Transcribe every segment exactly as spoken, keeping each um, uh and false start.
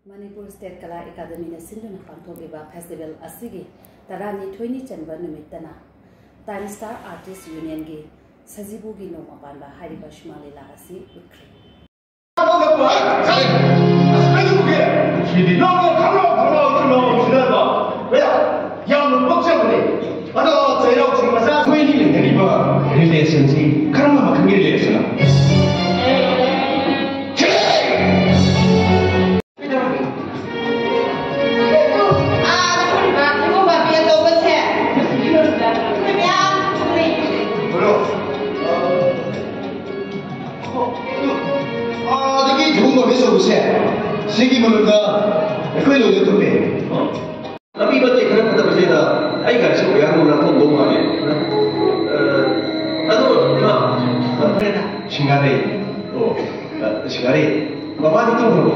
Manipur state ꯀꯂꯥ ꯑꯦꯀꯥꯗꯃꯤꯅ ꯁꯤꯟꯗꯨꯅ ꯄꯥꯡꯊꯣꯛꯂꯤꯕ festival ꯑꯁꯤꯒꯤ ꯇꯔꯥꯅꯤꯊꯣꯏꯅꯤ ꯆꯟꯕ ꯅꯨꯃꯤꯠꯇꯅ ꯇꯥꯏꯝ ꯁ꯭ꯇꯥꯔ ꯑꯥꯔꯇꯤꯁ ꯌꯨꯅꯤꯌꯟꯒꯤ ꯁꯖꯤꯕꯨꯒꯤ ꯅꯣꯡꯃ ꯄꯥꯟꯕ ꯍꯥꯏꯔꯤꯕ ꯁꯨꯃꯥꯡ ꯂꯤꯂꯥ ꯑꯁꯤ ꯎꯠꯈ꯭ꯔꯦ꯫ ꯌꯥꯝꯅ ꯄꯛꯆꯕꯅꯦ꯫ ꯑꯗꯣ ꯆꯩꯔꯥꯎ ꯆꯤꯡ ꯃꯆꯥ ꯑꯩꯈꯣꯏ ꯑꯅꯤ ꯂꯩꯅꯔꯤꯕ ꯔꯤꯂꯦꯁꯟꯁꯤ ꯀꯔꯝꯕ ꯃꯈꯜꯒꯤ ꯔꯤꯂꯦꯁꯟꯅꯣ? ꯑꯥꯗꯒꯤ ꯊꯣꯡꯕ ꯐꯦꯁ ꯇꯧꯕꯁꯦ, ꯁꯤꯒꯤ ꯃꯅꯨꯡꯗ ꯑꯩꯈꯣꯏ ꯂꯣꯏꯅ ꯊꯨꯝꯃꯦ꯫ ꯂꯝꯕꯤ ꯃꯇꯦꯛ ꯈꯔ ꯐꯠꯇꯕꯁꯤꯗ ꯑꯩ ꯒꯥꯔꯤꯁꯤ ꯃꯌꯥꯝ ꯑꯃ ꯂꯥꯟꯊꯣꯛꯑꯝꯗꯧ ꯃꯥꯜꯂꯦ꯫ ꯑ, ꯑꯗꯣ, ꯏꯃꯥ, ꯁꯤꯡꯒꯥꯔꯩ꯫ ꯑꯣ, ꯑ, ꯁꯤꯡꯒꯥꯔꯩ꯫ ꯃꯃꯥꯗꯤ ꯇꯨꯝꯈ꯭ꯔꯕꯣ?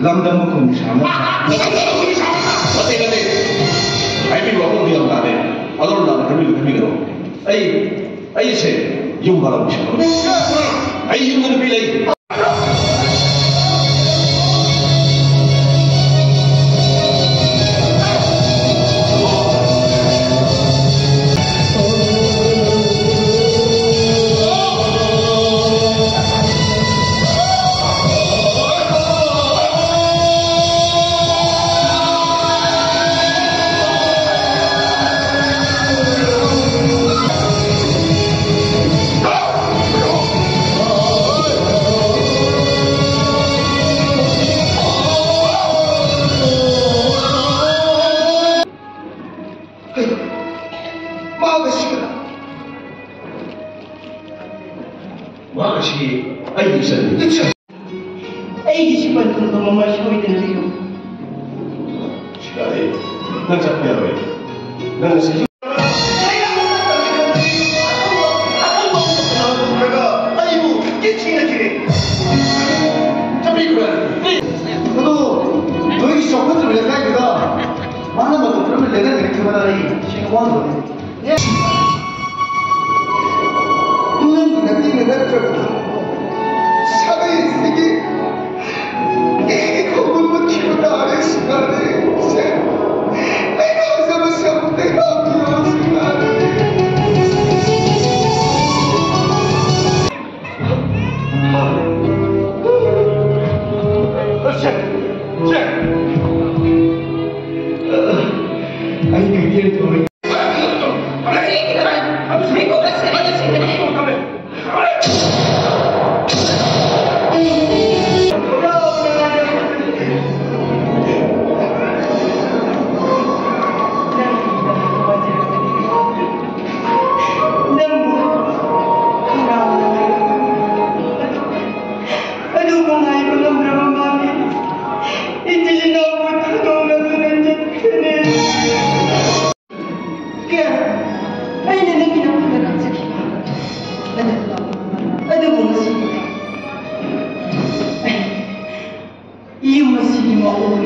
ꯂꯝꯗꯝ ꯈꯨꯅꯨꯡ ꯁꯥꯃ꯫ ꯅꯠꯇꯦ, ꯅꯠꯇꯦ꯫ ꯍꯥꯏꯕꯤꯕ ꯋꯥꯐꯝꯗꯤ ꯌꯥꯝ ꯂꯥꯜꯂꯦ꯫ ꯑꯗꯣꯝꯅ ꯂꯥꯟꯅ ꯈꯟꯕꯤꯒꯅꯨ, ꯈꯟꯕꯤꯒꯅꯨ꯫ ꯑꯩ, ꯑꯩꯁꯦ ꯌꯨꯝ ꯄꯥꯜꯂꯛꯄꯁꯦ꯫ ꯑꯩ ꯌꯨꯝꯗ ꯅꯨꯄꯤ ꯂꯩ꯫ ꯃꯥꯒ ꯁꯤ ꯀꯅꯥ? ꯃꯥꯒ ꯁꯤ ꯑꯩꯒꯤ ꯏꯆꯟꯅꯤ꯫ ꯑꯩꯒꯤ ꯁꯤ ꯄꯟꯊꯨꯡꯗꯣ ꯃꯃꯜ ꯁꯣꯏꯗꯅ ꯄꯤꯌꯨ꯫ ꯁꯤꯗ ꯑꯩ ꯅꯪ ꯆꯠꯄ ꯌꯥꯔꯣꯏ꯫ ꯅꯪ ꯉꯁꯤ ꯑꯩꯕꯨ ꯌꯦꯠꯊꯤꯅꯈꯤꯔꯦ꯫ ꯆꯠꯄꯤꯈ꯭ꯔꯣ꯫ ꯑꯗꯣ ꯅꯣꯏꯒꯤ ꯆꯥꯎꯈꯠꯇ꯭ꯔꯤꯕ ꯂꯩꯀꯥꯏꯗꯨꯗ ꯃꯥꯅ ꯃꯇꯧ ꯀꯔꯝꯅ ꯂꯦꯟꯅꯒꯅꯤ ꯈꯟꯕꯗ ꯑꯩ ꯁꯦꯡꯅ ꯋꯥꯅ ꯂꯣꯏꯔꯦ꯫ ꯅꯪꯒꯤ ꯅꯇꯤꯡꯅ ꯅꯠꯇ꯭ꯔꯕꯗꯤ ꯁꯥꯒꯩ ꯑꯩ ꯀꯩꯊꯦꯜ ꯊꯣꯛꯂꯛꯏ꯫ ꯑꯗꯨꯕꯨ ꯉꯥꯏꯕ ꯉꯝꯗ꯭ꯔꯕ ꯃꯥꯒꯤ ꯏꯆꯤꯜ ꯏꯅꯥꯎꯕꯨ ꯊꯥꯗꯣꯛꯂꯗꯨꯅ ꯆꯠꯈ꯭ꯔꯦ꯫ ꯀꯌꯥ ꯑꯩꯅ ꯅꯪꯒꯤꯗꯃꯛꯇ ꯀꯞꯆꯈꯤꯕ꯫ ꯑꯗꯨꯕꯨ ꯉꯁꯤꯗꯤ ꯌꯨꯝ ꯑꯁꯤꯒꯤ ꯃꯑꯣꯡ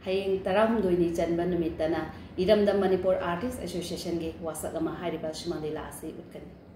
ꯍꯌꯦꯡ ꯇꯔꯥꯍꯨꯝꯗꯣꯏꯅꯤ ꯆꯟꯕ ꯅꯨꯃꯤꯠꯇꯅ ꯏꯔꯝꯗꯝ ꯃꯅꯤꯄꯨꯔ ꯑꯥꯔꯇꯤꯁ ꯑꯦꯁꯣꯁꯤꯌꯦꯁꯟꯒꯤ ꯋꯥꯁꯛ ꯑꯃ ꯍꯥꯏꯔꯤꯕ ꯁꯨꯃꯥꯡ ꯂꯤꯂꯥ ꯑꯁꯤ ꯎꯠꯀꯅꯤ꯫